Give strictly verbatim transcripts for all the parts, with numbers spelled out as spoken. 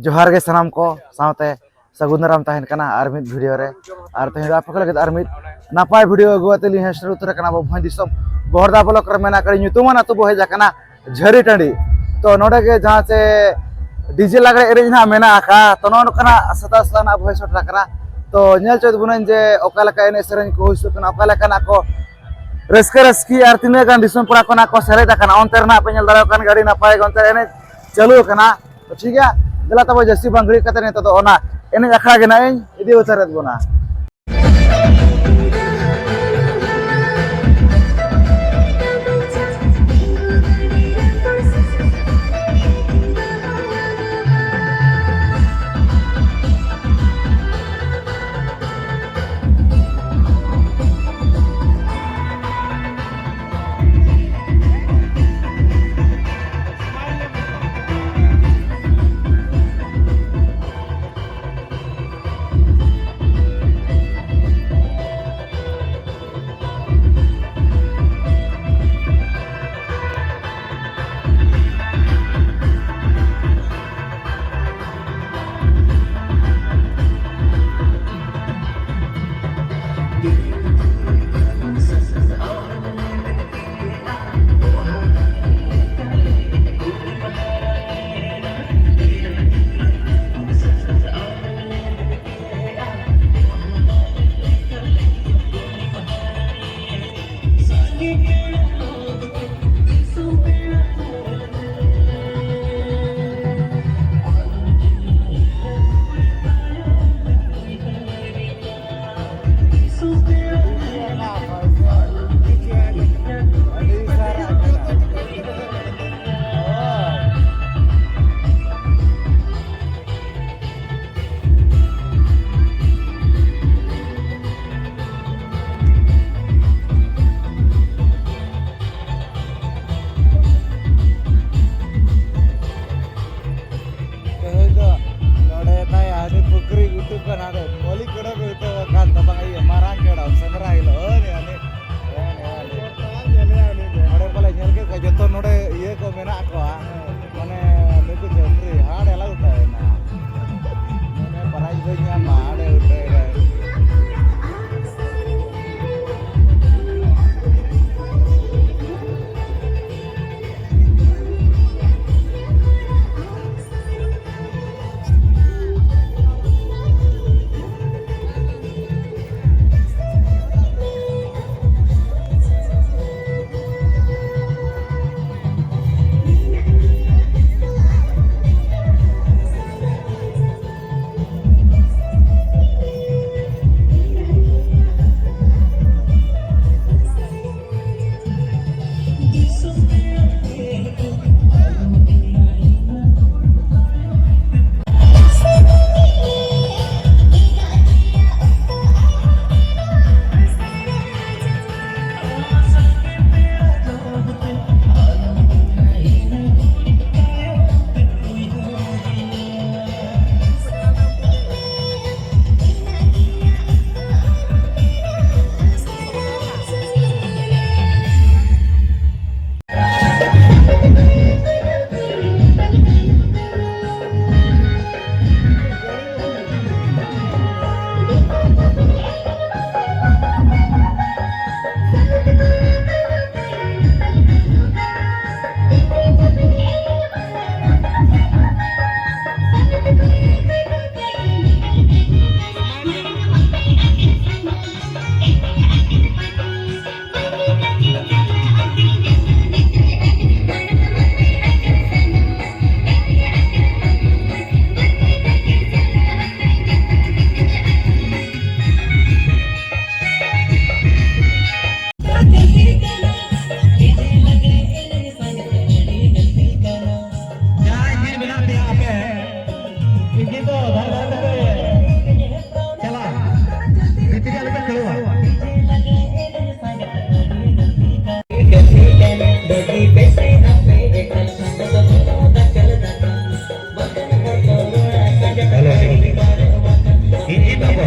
ᱡᱚᱦᱟᱨ ᱜᱮ ᱥᱟᱱᱟᱢ ᱠᱚ ᱥᱟᱶᱛᱮ ᱥᱟᱹᱜᱩᱱ ᱫᱟᱨᱟᱢ ᱛᱟᱦᱮᱱ ᱠᱟᱱᱟ ᱟᱨ ᱢᱤᱫ ᱵᱷᱤᱰᱤᱭᱳ ᱨᱮ᱾ ᱟᱨ ᱛᱮᱦᱮᱧ ᱫᱚ ᱟᱯᱮ ᱠᱚ ᱞᱟᱹᱜᱤᱫ ᱟᱨ ᱢᱤᱫ ᱱᱟᱯᱟᱭ ᱵᱷᱤᱰᱤᱭᱳ ᱟᱹᱜᱩ ᱠᱟᱛᱮ ᱞᱤᱧ ᱦᱮᱡ ᱥᱮᱴᱮᱨ ᱩᱛᱟᱹᱨ ᱟᱠᱟᱱᱟ ᱟᱵᱚ ᱵᱷᱚᱸᱡᱽ ᱫᱤᱥᱚᱢ ᱵᱚᱦᱚᱲᱫᱟ ᱵᱞᱚᱠ ᱨᱮ ᱢᱮᱱᱟᱜ ᱟᱠᱟᱫ ᱧᱩᱛᱩᱢᱟᱱ ᱟᱹᱛᱩ ᱵᱚ ᱦᱮᱡ ᱟᱠᱟᱱᱟ ᱡᱷᱟᱹᱨᱤ ᱴᱟᱺᱰᱤ᱾ ᱛᱚ ᱱᱚᱰᱮ ᱜᱮ ᱡᱟᱦᱟᱸ ᱪᱮ ᱰᱤᱡᱮ ᱞᱟᱜᱽᱲᱮ ᱮᱱᱮᱡ ᱱᱟᱦᱟᱜ ᱢᱮᱱᱟᱜ ᱟᱠᱟᱫ, ᱛᱚ ᱱᱚᱜᱼᱚ ᱱᱚᱝᱠᱟᱱᱟᱜ ᱥᱮᱛᱟᱜ ᱥᱮᱛᱟᱜ ᱱᱟᱦᱟᱜ ᱵᱚ ᱦᱮᱡ ᱥᱮᱴᱮᱨ ᱟᱠᱟᱱᱟ᱾ ᱛᱚ ᱧᱮᱞ ᱦᱚᱪᱚᱭ ᱛᱟᱵᱚᱱᱟᱹᱧ ᱡᱮ ᱚᱠᱟ ᱞᱮᱠᱟ ᱮᱱᱮᱡ ᱥᱮᱨᱮᱧ ᱠᱚ ᱦᱩᱭ ᱥᱟᱹᱛ ᱠᱟᱱᱟ, ᱚᱠᱟ ᱞᱮᱠᱟᱱᱟᱜ ᱠᱚ ᱨᱟᱹᱥᱠᱟᱹ ᱨᱟᱹᱥᱠᱤ ᱟᱨ ᱛᱤᱱᱟᱹᱜ ᱜᱟᱱ ᱫᱤᱥᱚᱢ ᱯᱮᱲᱟ ᱠᱚ ᱱᱟᱦᱟᱜ ᱠᱚ ᱥᱮᱞᱮᱫ ᱟᱠᱟᱱᱟ᱾ ᱚᱱᱛᱮ ᱨᱮ ᱱᱟᱦᱟᱜ ᱯᱮ ᱧᱮᱞ ᱫᱟᱲᱮᱭᱟᱜ ᱠᱟᱱ ᱜᱮᱭᱟ, ᱟᱹᱰᱤ ᱱᱟᱯᱟᱭ ᱜᱮ ᱚᱱᱛᱮ ᱮᱱᱮᱡ ᱪᱟᱹᱞᱩ ᱟᱠᱟᱱᱟ᱾ ᱛᱚ ᱴᱷᱤᱠ ᱜᱮᱭᱟ, ᱫᱮᱞᱟ ᱛᱟᱵᱚ ᱡᱟᱹᱥᱛᱤ ᱵᱟᱝ ᱜᱷᱟᱹᱲᱤᱡ ᱠᱟᱛᱮ ᱱᱤᱛᱚᱜ ᱫᱚ ᱚᱱᱟ ᱮᱱᱮᱡ ᱟᱠᱷᱲᱟ ᱜᱮ ᱱᱟᱜ ᱤᱧ ᱤᱫᱤ ᱩᱛᱟᱹᱨᱮᱫ ᱵᱚᱱᱟ᱾ ᱛᱮᱦᱮᱧ ᱫᱚ ᱱᱚᱰᱮ ᱛᱟᱭ ᱦᱟᱹᱱᱤ ᱯᱩᱠᱷᱨᱤ ᱜᱷᱩᱴᱩ ᱠᱷᱚᱱ ᱦᱟᱸᱰᱮ ᱢᱚᱞᱤ ᱠᱚᱲᱟ ᱠᱚ ᱩᱴᱷᱟᱹᱣ ᱟᱠᱟᱱ ᱛᱟᱵᱚᱱ, ᱤᱭᱟᱹ ᱢᱟᱨᱟᱝ ᱠᱚᱲᱟ ᱥᱮᱸᱫᱽᱨᱟ ᱦᱤᱞᱳᱜ ᱦᱟᱹᱱᱤ, ᱦᱟᱹᱱᱤ, ᱦᱟᱹᱱᱤ, ᱦᱟᱹᱱᱤ᱾ ᱱᱚᱰᱮ ᱯᱟᱞᱮ ᱧᱮᱞ ᱠᱮᱫ ᱠᱚᱣᱟ ᱡᱚᱛᱚ ᱱᱚᱰᱮ ᱤᱭᱟᱹ ᱠᱚ ᱢᱮᱱᱟᱜ ᱠᱚᱣᱟ, ᱢᱟᱱᱮ ᱱᱩᱠᱩ ᱡᱚᱱᱛᱨᱤ ᱦᱟᱴ ᱮᱞᱟᱣ ᱛᱟᱦᱮᱱᱟ᱾ ᱡᱟᱦᱟᱸᱭ ᱵᱷᱤᱲ ᱢᱮᱱᱟᱜ ᱯᱮᱭᱟ ᱟᱯᱮ, ᱤᱧ ᱫᱚ ᱫᱷᱟᱨᱮ ᱫᱷᱟᱨᱮ ᱛᱮᱯᱮ ᱪᱟᱞᱟᱜᱼᱟ, ᱵᱷᱤᱛᱨᱤ ᱟᱞᱚᱯᱮ ᱠᱷᱟᱹᱲᱚᱜᱼᱟ᱾ ᱦᱮᱞᱳ, ᱤᱧ ᱵᱟᱵᱟ,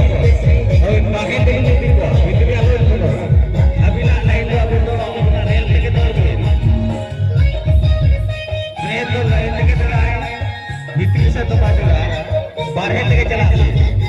ᱦᱳᱭ, ᱵᱟᱨᱦᱮ ᱛᱮᱜᱮ ᱤᱫᱤ ᱠᱚᱣᱟ, ᱵᱷᱤᱛᱨᱤ ᱟᱞᱚ ᱤᱫᱤ ᱠᱚᱣᱟ᱾ ᱟᱹᱵᱤᱱᱟᱜ ᱞᱟᱭᱤᱱ ᱫᱚ ᱟᱹᱵᱤᱱ ᱫᱚ ᱚᱱᱟ ᱨᱮᱞ ᱛᱮᱜᱮ ᱫᱟᱹᱲ ᱵᱤᱱ᱾ ᱴᱨᱮᱱ ᱫᱚ ᱞᱟᱭᱤᱱ ᱛᱮᱜᱮ ᱫᱟᱹᱲᱟᱭ, ᱵᱷᱤᱛᱨᱤ ᱥᱮᱫ ᱫᱚ ᱵᱟᱭ ᱫᱟᱹᱲᱟ, ᱵᱟᱨᱦᱮ ᱛᱮᱜᱮ ᱪᱟᱞᱟᱜ ᱵᱤᱱ᱾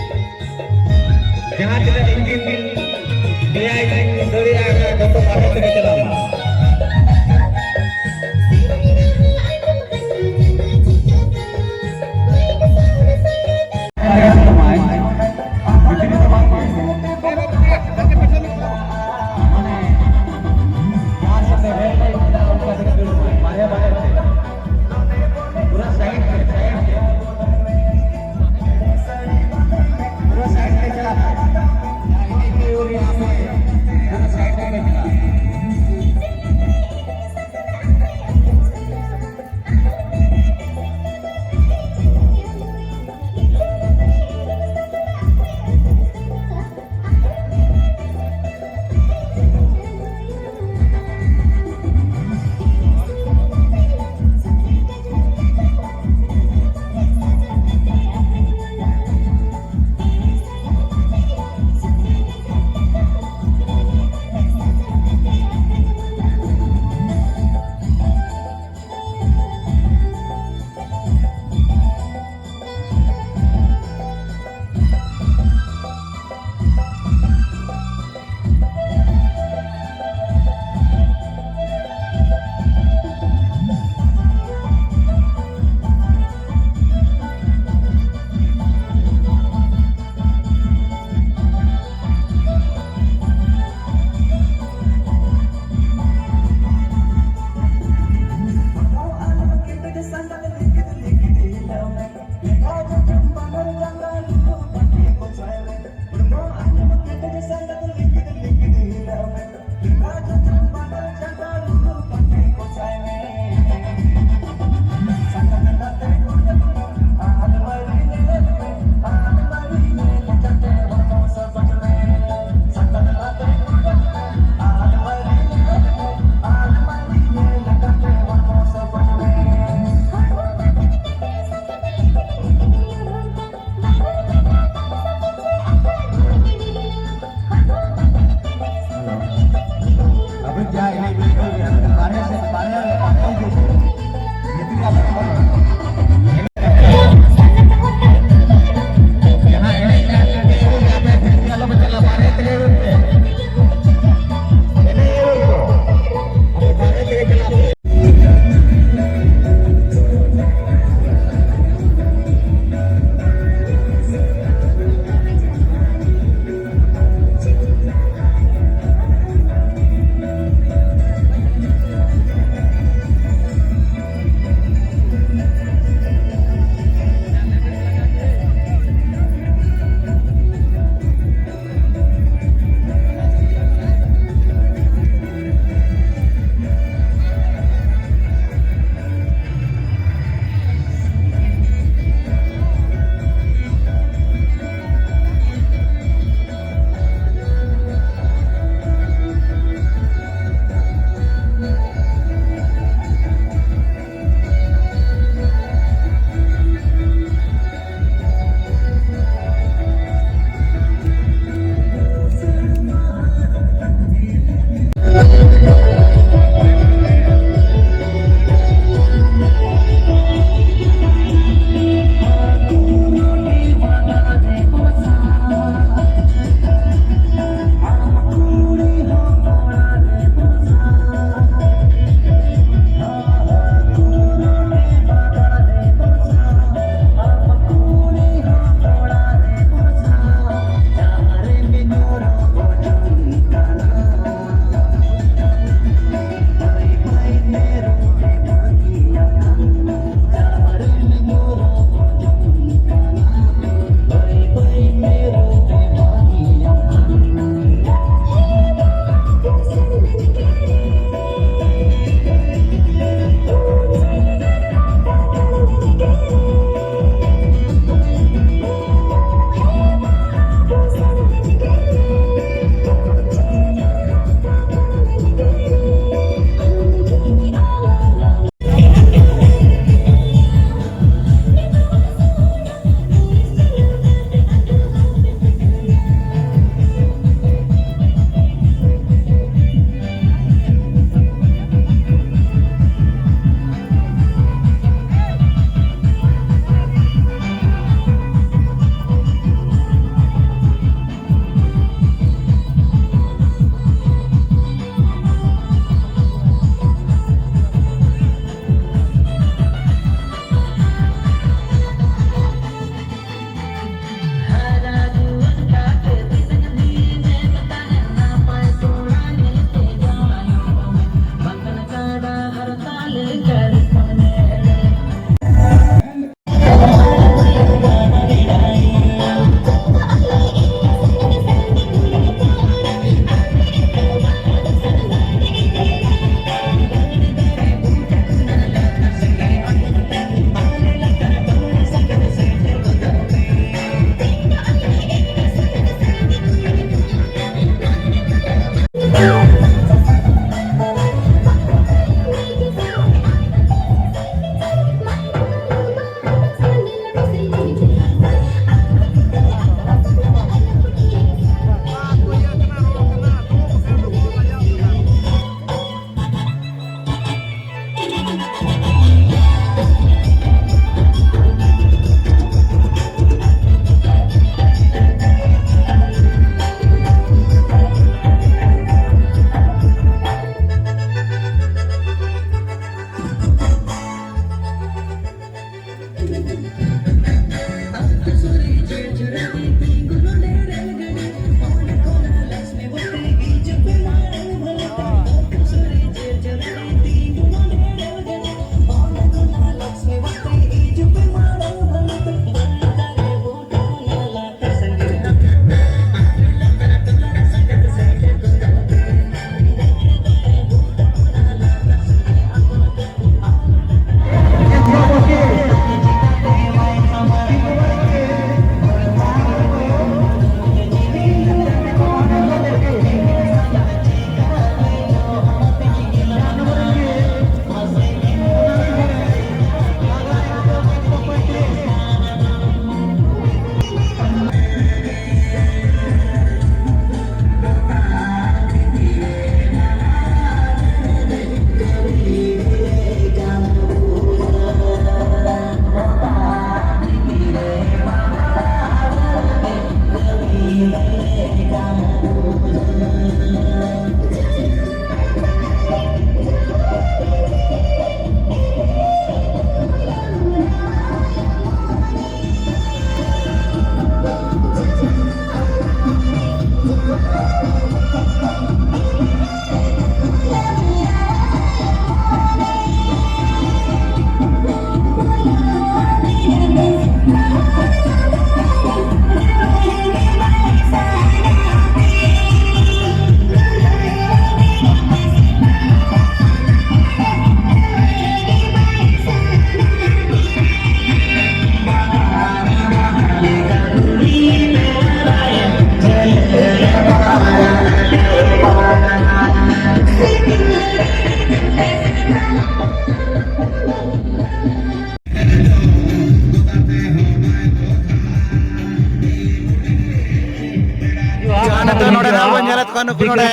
ᱡᱟᱦᱟᱸ ᱱᱤᱛᱚᱜ ᱱᱚᱰᱮ ᱱᱟᱜ ᱵᱚᱱ ᱧᱮᱞᱮᱫ ᱠᱚᱣᱟ, ᱱᱩᱠᱩ ᱱᱚᱰᱮ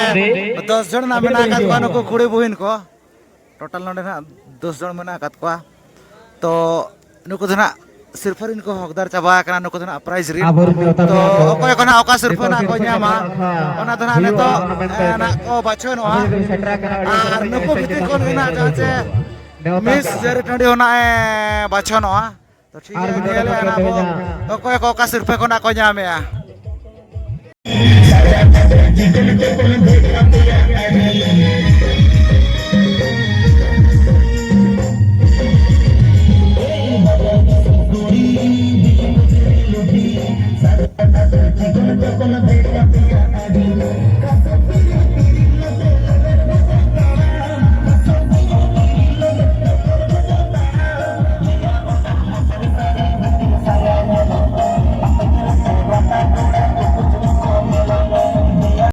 ᱫᱚᱥ ᱡᱚᱱ ᱱᱟᱜ ᱢᱮᱱᱟᱜ ᱟᱠᱟᱫ ᱠᱚᱣᱟ, ᱱᱩᱠᱩ ᱠᱩᱲᱤ ᱵᱩᱦᱤᱱ ᱠᱚ᱾ Total ᱱᱚᱰᱮ ᱱᱟᱜ ᱫᱚᱥ ᱡᱚᱱ ᱢᱮᱱᱟᱜ ᱟᱠᱟᱫ ᱠᱚᱣᱟ᱾ ᱛᱚ ᱱᱩᱠᱩ ᱫᱚ ᱱᱟᱜ ᱥᱤᱨᱯᱷᱟᱹ ᱨᱤᱱ ᱠᱚ ᱦᱚᱠᱫᱟᱨ ᱪᱟᱵᱟ ᱟᱠᱟᱱᱟ, ᱱᱩᱠᱩ ᱫᱚ ᱱᱟᱜ prize ᱨᱤᱱ᱾ ᱟᱵᱚᱨᱮᱱ ᱱᱮᱣᱛᱟ ᱛᱚ ᱯᱮᱲᱟ ᱠᱚ, ᱚᱠᱚᱭ ᱠᱚ ᱱᱟᱜ ᱚᱠᱟ ᱥᱤᱨᱯᱷᱟᱹ ᱱᱟᱜ ᱠᱚ ᱧᱟᱢᱟ, ᱚᱱᱟ ᱫᱚ ᱱᱟᱜ ᱱᱤᱛᱚᱜ ᱱᱟᱜ ᱠᱚ ᱵᱟᱪᱷᱚᱱᱚᱜᱼᱟ᱾ ᱟᱨ ᱱᱩᱠᱩ ᱵᱷᱤᱛᱤᱨ ᱠᱷᱚᱱ ᱜᱮ ᱱᱟᱜ ᱡᱟᱦᱟᱸ ᱪᱮ Miss ᱡᱟᱹᱨᱤ ᱴᱟᱺᱰᱤ ᱦᱚᱸ ᱱᱟᱜ ᱮ ᱵᱟᱪᱷᱚᱱᱚᱜᱼᱟ᱾ ᱛᱚ ᱴᱷᱤᱠ ᱜᱮᱭᱟ, ᱧᱮᱞᱮᱜᱼᱟ ᱱᱟᱜ ᱵᱚ ᱚᱠᱚᱭ ᱠᱚ ᱚᱠᱟ ᱥᱤᱨᱯᱷᱟᱹ ᱠᱷᱚᱱᱟᱜ ᱠᱚ ᱧᱟᱢᱮᱜᱼᱟ᱾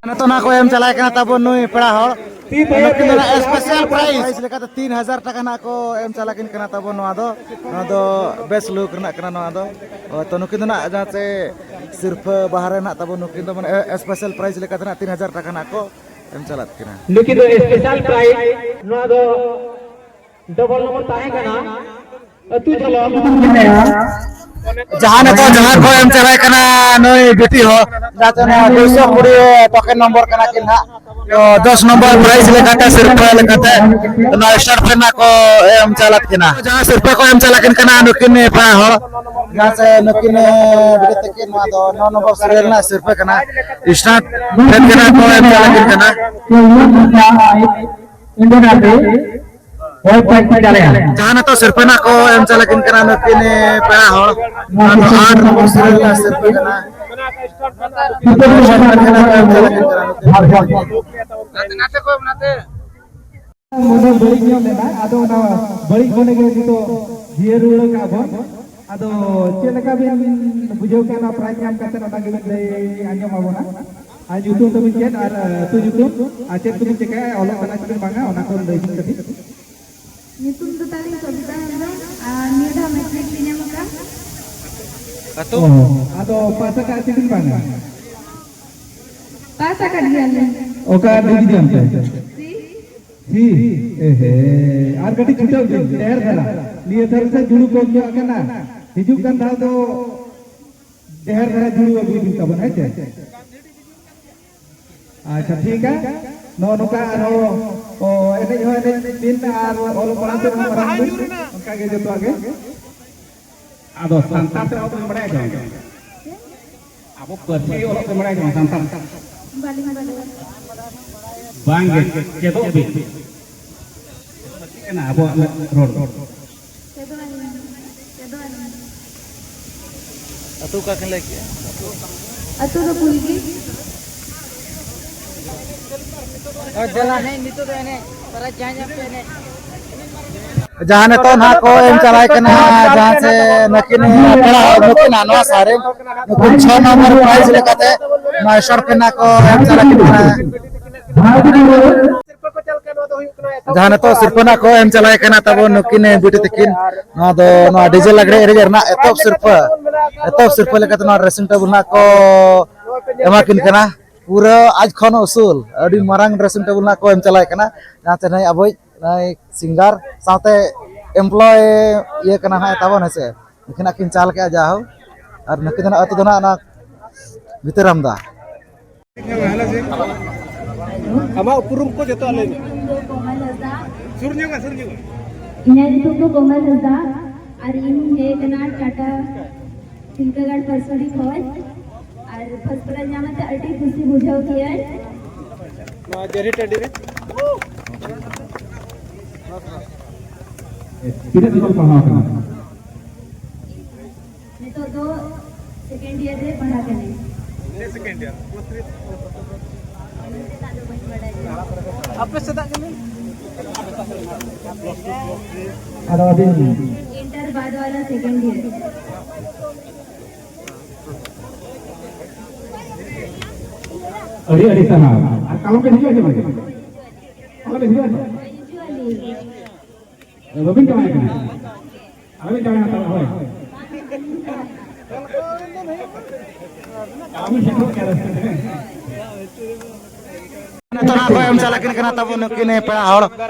ᱱᱤᱛᱚᱜ ᱱᱟᱜ ᱠᱚ ᱮᱢ ᱪᱟᱞᱟᱜ ᱠᱟᱱᱟ ᱛᱟᱵᱚᱱ ᱱᱩᱭ ᱯᱮᱲᱟ ᱦᱚᱲ᱾ ᱱᱩᱠᱤᱱ ᱫᱚ ᱱᱟᱜ special prize ᱞᱮᱠᱟᱛᱮ ᱛᱤᱱ ᱦᱟᱡᱟᱨ ᱴᱟᱠᱟ ᱱᱟᱜ ᱠᱚ ᱮᱢ ᱪᱟᱞᱟᱜ ᱠᱤᱱ ᱠᱟᱱᱟ ᱛᱟᱵᱚᱱ᱾ ᱱᱚᱣᱟ ᱫᱚ, ᱱᱚᱣᱟ ᱫᱚ best look ᱨᱮᱱᱟᱜ ᱠᱟᱱᱟ ᱱᱚᱣᱟ ᱫᱚ᱾ ᱦᱳᱭ, ᱛᱚ ᱱᱩᱠᱤᱱ ᱫᱚ ᱱᱟᱜ ᱡᱟᱦᱟᱸ ᱪᱮ ᱥᱤᱨᱯᱷᱟᱹ ᱵᱟᱦᱨᱮ ᱱᱟᱜ ᱛᱟᱵᱚᱱ, ᱱᱩᱠᱤᱱ ᱫᱚ ᱢᱟᱱᱮ special prize ᱞᱮᱠᱟᱛᱮ ᱱᱟᱜ ᱛᱤᱱ ᱦᱟᱡᱟᱨ ᱴᱟᱠᱟ ᱱᱟᱜ ᱠᱚ ᱮᱢ ᱪᱟᱞᱟᱜ ᱠᱤᱱᱟ᱾ ᱱᱩᱠᱤᱱ ᱫᱚ special prize, ᱱᱚᱣᱟ ᱫᱚ double number ᱛᱟᱦᱮᱸ ᱠᱟᱱᱟ, ᱟᱹᱛᱩ ᱡᱚᱞᱚ᱾ ᱡᱟᱦᱟᱸ ᱱᱤᱛᱚᱜ ᱡᱟᱦᱟᱸ ᱠᱚ ᱮᱢ ᱪᱟᱞᱟᱜ ᱠᱟᱱᱟ ᱱᱩᱭ ᱵᱤᱴᱤ ᱦᱚᱸ, ᱡᱟᱛᱮ ᱱᱚᱣᱟ ᱫᱩᱭᱥᱚ ᱠᱩᱲᱤ token number ᱠᱟᱱᱟ ᱠᱤᱱ ᱦᱟᱸᱜ᱾ ᱛᱚ ᱫᱚᱥ number prize ᱞᱮᱠᱟᱛᱮ, ᱥᱤᱨᱯᱷᱟᱹ ᱞᱮᱠᱟᱛᱮ ᱱᱚᱣᱟ ᱥᱴᱟᱨ ᱯᱷᱮᱱ ᱠᱚ ᱮᱢ ᱪᱟᱞᱟᱜ ᱠᱤᱱᱟ᱾ ᱡᱟᱦᱟᱸ ᱥᱤᱨᱯᱷᱟᱹ ᱠᱚ ᱮᱢ ᱪᱟᱞᱟᱜ ᱠᱤᱱ ᱠᱟᱱᱟ ᱱᱩᱠᱤᱱ ᱯᱮᱲᱟ ᱦᱚᱲ, ᱡᱟᱦᱟᱸ ᱥᱮ ᱱᱩᱠᱤᱱ ᱵᱤᱴᱤ ᱛᱟᱹᱠᱤᱱ, ᱱᱚᱣᱟ ᱫᱚ ᱱᱚ number serial ᱨᱮᱱᱟᱜ ᱥᱤᱨᱯᱷᱟᱹ ᱠᱟᱱᱟ᱾ ᱥᱴᱟᱨ ᱯᱷᱮᱱ ᱠᱟᱱᱟ ᱠᱚ, ᱮᱢ ᱪᱟᱞᱟᱜ ᱠᱤᱱ ᱠᱟᱱᱟ᱾ ᱦᱳᱭ, ᱯᱟᱸᱪ ᱦᱟᱡᱟᱨ ᱴᱟᱠᱟ᱾ ᱡᱟᱦᱟᱸ ᱱᱤᱛᱚᱜ ᱥᱤᱨᱯᱟᱹ ᱱᱟᱜ ᱠᱚ ᱮᱢ ᱪᱟᱞᱟᱜ ᱠᱤᱱ ᱠᱟᱱᱟ ᱱᱩᱠᱤᱱ ᱯᱮᱲᱟ ᱦᱚᱲ, ᱚᱱᱟ ᱫᱚ ᱟᱴ ᱱᱚᱢᱵᱚᱨ serial ᱨᱮᱱᱟᱜ ᱥᱤᱨᱯᱟᱹ ᱠᱟᱱᱟ᱾ ᱱᱚᱣᱟ ᱥᱴᱟᱨ ᱯᱷᱮᱱ ᱠᱟᱱᱟ ᱠᱚ, ᱮᱢ ᱪᱟᱞᱟᱜ ᱠᱤᱱ ᱠᱟᱱᱟ ᱱᱩᱠᱤᱱ᱾ ᱢᱚᱱᱮ ᱵᱟᱹᱲᱤᱡ ᱧᱚᱜ ᱞᱮᱱᱟ, ᱟᱫᱚ ᱚᱱᱟ ᱵᱟᱹᱲᱤᱡ ᱢᱚᱱᱮ ᱜᱮ ᱱᱤᱛᱚᱜ ᱡᱤᱭᱟᱹᱲ ᱨᱩᱣᱟᱹᱲ ᱟᱠᱟᱫ ᱵᱚᱱ᱾ ᱟᱫᱚ ᱪᱮᱫ ᱞᱮᱠᱟ ᱵᱤᱱ ᱵᱩᱡᱷᱟᱹᱣ ᱠᱮᱫᱟ ᱱᱚᱣᱟ prize ᱧᱟᱢ ᱠᱟᱛᱮ? ᱚᱱᱟ ᱜᱮᱵᱤᱱ ᱞᱟᱹᱭ ᱟᱸᱡᱚᱢ ᱟᱵᱚᱱᱟ᱾ ᱟᱨ ᱧᱩᱛᱩᱢ ᱛᱟᱵᱤᱱ ᱪᱮᱫ ᱟᱨ ᱟᱹᱛᱩ ᱧᱩᱛᱩᱢ ᱟᱨ ᱪᱮᱫ ᱠᱚᱵᱤᱱ ᱪᱤᱠᱟᱹᱭᱟ, ᱚᱞᱚᱜ ᱠᱟᱱᱟ ᱪᱮᱵᱤᱱ ᱵᱟᱝᱟ, ᱚᱱᱟ ᱠᱚ ᱞᱟᱹᱭ ᱵᱤᱱ ᱠᱟᱹᱴᱤᱡ᱾ ᱧᱩᱛᱩᱢ ᱫᱚ ᱛᱟᱹᱞᱤᱧ ᱥᱚᱵᱤᱛᱟ ᱦᱮᱢᱵᱨᱚᱢ, ᱟᱨ ᱱᱤᱭᱟᱹ ᱫᱷᱟᱣ ᱢᱮᱴᱨᱤᱠ ᱞᱤᱧ ᱮᱢ ᱟᱠᱟᱫ᱾ ᱟᱹᱛᱩ? ᱚ, ᱟᱫᱚ ᱯᱟᱥ ᱟᱠᱟᱫ ᱪᱮᱵᱤᱱ ᱵᱟᱝᱟ? ᱯᱟᱥ ᱟᱠᱟᱫ ᱜᱮᱭᱟᱞᱤᱧ᱾ ᱚᱠᱟ ᱰᱤᱵᱤᱡᱚᱱ ᱛᱮ? ᱥᱤ᱾ ᱥᱤ? ᱮᱦᱮ, ᱟᱨ ᱠᱟᱹᱴᱤᱡ ᱪᱷᱩᱴᱟᱹᱣ ᱵᱤᱱ, ᱰᱷᱮᱨ ᱫᱷᱟᱨᱟ᱾ ᱱᱤᱭᱟᱹ ᱫᱷᱟᱣ ᱥᱮ ᱡᱩᱲᱩ ᱠᱚᱢ ᱧᱚᱜ ᱟᱠᱟᱱᱟ᱾ ᱦᱤᱡᱩᱜ ᱠᱟᱱ ᱫᱷᱟᱣ ᱫᱚ ᱰᱷᱮᱨ ᱫᱷᱟᱨᱟ ᱡᱩᱲᱩ ᱟᱹᱜᱩᱭ ᱵᱤᱱ ᱛᱟᱵᱚᱱ, ᱦᱮᱸ ᱪᱮ? ᱟᱪᱪᱷᱟ, ᱴᱷᱤᱠᱟ᱾ ᱱᱚᱜᱼᱚ ᱱᱚᱝᱠᱟ ᱟᱨᱦᱚᱸ, ᱚ, ᱮᱱᱮᱡ ᱦᱚᱸ ᱮᱱᱮᱡ ᱵᱤᱱ ᱟᱨ ᱚᱞᱚᱜ ᱯᱟᱲᱦᱟᱣ ᱥᱮᱫ ᱦᱚᱸ ᱢᱟᱨᱟᱝ ᱵᱤᱱ᱾ ᱚᱱᱠᱟ ᱜᱮ ᱡᱚᱛᱚᱣᱟᱜ ᱜᱮ᱾ ᱟᱫᱚ ᱥᱟᱱᱛᱟᱲ ᱛᱮ ᱚᱞᱚᱜ ᱵᱤᱱ ᱵᱟᱲᱟᱭᱟ ᱪᱮ ᱵᱟᱝ? ᱟᱵᱚ ᱯᱟᱹᱨᱥᱤ ᱚᱞᱚᱜ ᱵᱤᱱ ᱵᱟᱲᱟᱭᱟ ᱪᱮ ᱵᱟᱝ ᱥᱟᱱᱛᱟᱲ? ᱵᱟᱹᱞᱤᱧ ᱵᱟᱲᱟᱭᱟ᱾ ᱵᱟᱝ ᱜᱮ, ᱪᱮᱫᱚᱜ ᱵᱤᱱ᱾ ᱞᱟᱹᱠᱛᱤ ᱠᱟᱱᱟ ᱟᱵᱚᱣᱟᱜ ᱨᱚᱲ᱾ ᱪᱮᱫᱚᱜ ᱟᱹᱞᱤᱧ, ᱪᱮᱫᱚᱜ ᱟᱹᱞᱤᱧ᱾ ᱟᱹᱛᱩ ᱚᱠᱟ ᱠᱤᱱ ᱞᱟᱹᱭ ᱠᱮᱜᱼᱟ? ᱟᱹᱛᱩ ᱫᱚ ᱠᱩᱞᱜᱤ᱾ ᱦᱳᱭ, ᱫᱮᱞᱟ ᱮᱱᱮᱡ, ᱱᱤᱛᱚᱜ ᱫᱚ ᱮᱱᱮᱡ, ᱯᱨᱟᱭᱤᱡᱽ ᱡᱟᱦᱟᱸᱭ ᱧᱟᱢ ᱠᱮᱫ ᱮᱱᱮᱡ᱾ ᱡᱟᱦᱟᱸ ᱱᱤᱛᱚᱜ ᱱᱟᱦᱟᱜ ᱠᱚ ᱮᱢ ᱪᱟᱞᱟᱭ ᱠᱟᱱᱟ, ᱡᱟᱦᱟᱸ ᱥᱮ ᱱᱩᱠᱤᱱ ᱯᱮᱲᱟ ᱦᱚᱲ ᱱᱩᱠᱤᱱ ᱱᱚᱣᱟ ᱥᱟᱨᱮ, ᱱᱩᱠᱤᱱ ᱪᱷᱚ ᱱᱚᱢᱵᱚᱨ ᱯᱨᱟᱭᱤᱡᱽ ᱞᱮᱠᱟᱛᱮ ᱱᱚᱣᱟ ᱥᱚᱨᱯᱮᱱᱟ ᱠᱚ ᱮᱢ ᱪᱟᱞᱟᱭ ᱠᱟᱱᱟ᱾ ᱡᱟᱦᱟᱸ ᱱᱤᱛᱚᱜ ᱥᱤᱨᱯᱟᱹ ᱱᱟᱜ ᱠᱚ ᱮᱢ ᱪᱟᱞᱟᱭ ᱠᱟᱱᱟ ᱛᱟᱵᱚ ᱱᱩᱠᱤᱱ ᱵᱤᱴᱤ ᱛᱟᱹᱠᱤᱱ, ᱱᱚᱣᱟ ᱫᱚ ᱱᱚᱣᱟ ᱰᱤᱡᱮ ᱞᱟᱜᱽᱲᱮ ᱮᱱᱮᱡ ᱨᱮᱱᱟᱜ ᱮᱛᱚᱦᱚᱵ ᱥᱤᱨᱯᱟᱹ, ᱮᱛᱚᱦᱚᱵ ᱥᱤᱨᱯᱟᱹ ᱞᱮᱠᱟᱛᱮ ᱱᱚᱣᱟ ᱰᱨᱮᱥᱤᱝ ᱴᱮᱵᱩᱞ ᱱᱟᱜ ᱠᱚ ᱮᱢᱟ ᱠᱤᱱ ᱠᱟᱱᱟ᱾ ᱯᱩᱨᱟᱹ ᱟᱡ ᱠᱷᱚᱱ ᱩᱥᱩᱞ ᱟᱹᱰᱤ ᱢᱟᱨᱟᱝ ᱰᱨᱮᱥᱤᱝ ᱴᱮᱵᱩᱞ ᱱᱟᱜ ᱠᱚ ᱮᱢ ᱪᱟᱞᱟᱭ ᱠᱟᱱᱟ, ᱡᱟᱦᱟᱸ ᱛᱮ ᱱᱩᱭ ᱟᱵᱚᱭᱤᱡ ᱱᱩᱭ ᱥᱤᱝᱜᱟᱨ ᱥᱟᱶᱛᱮ ᱮᱢᱯᱞᱚᱭ ᱤᱭᱟᱹ ᱠᱟᱱᱟ ᱦᱟᱸᱜ ᱛᱟᱵᱚᱱ, ᱦᱮᱸ ᱥᱮ? ᱱᱩᱠᱤᱱᱟᱜ ᱠᱤᱱ ᱪᱟᱞ ᱠᱮᱜᱼᱟ ᱡᱟᱦᱳ, ᱟᱨ ᱱᱩᱠᱤᱱ ᱫᱚ ᱱᱟᱜ ᱟᱹᱛᱩ ᱫᱚ ᱱᱟᱜ ᱚᱱᱟ ᱵᱷᱤᱛᱟᱹᱨᱟᱢᱫᱟ᱾ ᱟᱢᱟᱜ ᱩᱯᱨᱩᱢ ᱠᱚ ᱡᱚᱛᱚᱣᱟᱜ ᱞᱟᱹᱭ ᱢᱮ᱾ ᱤᱧᱟᱹᱜ ᱧᱩᱛᱩᱢ ᱫᱚ ᱠᱚᱢᱚᱞ ᱦᱟᱸᱥᱫᱟ᱾ ᱥᱩᱨ ᱧᱚᱜ ᱢᱮ, ᱥᱩᱨ ᱧᱚᱜ ᱢᱮ᱾ ᱤᱧᱟᱹᱜ ᱧᱩᱛᱩᱢ ᱫᱚ ᱠᱚᱢᱚᱞ ᱦᱟᱸᱥᱫᱟ ᱟᱨ ᱤᱧ ᱦᱮᱡ ᱟᱠᱟᱱᱟ ᱴᱟᱴᱟ ᱴᱤᱞᱠᱟᱹᱜᱟᱲ ᱯᱟᱹᱨᱥᱟᱹᱲᱤ ᱠᱷᱚᱱ᱾ ᱟᱨ ᱯᱷᱟᱥᱴ ᱯᱨᱟᱭᱤᱡᱽ ᱧᱟᱢ ᱠᱟᱛᱮ ᱟᱹᱰᱤ ᱠᱩᱥᱤ ᱵᱩᱡᱷᱟᱹᱣ ᱠᱮᱜᱼᱟᱹᱧ᱾ ᱱᱚᱣᱟ ᱡᱟᱹᱨᱤ ᱴᱟᱺᱰᱤ ᱨᱮ᱾ ᱛᱤᱱᱟᱹᱜ ᱫᱷᱟᱹᱵᱤᱡ ᱯᱟᱲᱦᱟᱣ ᱠᱟᱱᱟ? ᱱᱤᱛᱚᱜ ᱫᱚ ᱥᱮᱠᱮᱱᱰ ᱤᱭᱟᱨ ᱨᱮ ᱯᱟᱲᱦᱟᱜ ᱠᱟᱹᱱᱟᱹᱧ᱾ ᱪᱮᱫ ᱥᱮᱠᱮᱱᱰ ᱤᱭᱟᱨ? ᱟᱯᱮ ᱥᱮᱫᱟᱜ ᱠᱟᱹᱱᱟᱹᱧ᱾ ᱟᱫᱚ ᱟᱹᱵᱤᱱ? ᱤᱱᱴᱟᱨ ᱵᱟᱫ ᱣᱟᱞᱟ ᱥᱮᱠᱮᱱᱰ ᱤᱭᱟᱨ᱾ ᱟᱹᱰᱤ ᱟᱹᱰᱤ ᱥᱟᱨᱦᱟᱣ᱾ ᱟᱨ ᱠᱟᱞᱚᱢ ᱵᱤᱱ ᱦᱤᱡᱩᱜᱼᱟ ᱥᱮ ᱵᱟᱝ? ᱠᱟᱞᱚᱢ ᱵᱤᱱ ᱦᱤᱡᱩᱜᱼᱟ ᱥᱮ ᱵᱟᱝ? ᱦᱤᱡᱩᱜ ᱟᱹᱞᱤᱧ᱾ ᱵᱟᱹᱵᱤᱱ ᱠᱟᱹᱢᱤ ᱠᱟᱱᱟ᱾ ᱟᱹᱵᱤᱱ ᱠᱟᱹᱢᱤ ᱠᱟᱱᱟ, ᱦᱳᱭ᱾ ᱟᱹᱵᱤᱱ ᱥᱮᱴᱮᱨᱚᱜ ᱠᱟᱱᱟ᱾ ᱱᱤᱛᱚᱜ ᱱᱟᱜ ᱠᱚ ᱮᱢ ᱪᱟᱞᱟᱜ ᱠᱤᱱ ᱠᱟᱱᱟ ᱛᱟᱵᱚᱱ ᱱᱩᱠᱤᱱ ᱯᱮᱲᱟ ᱦᱚᱲ᱾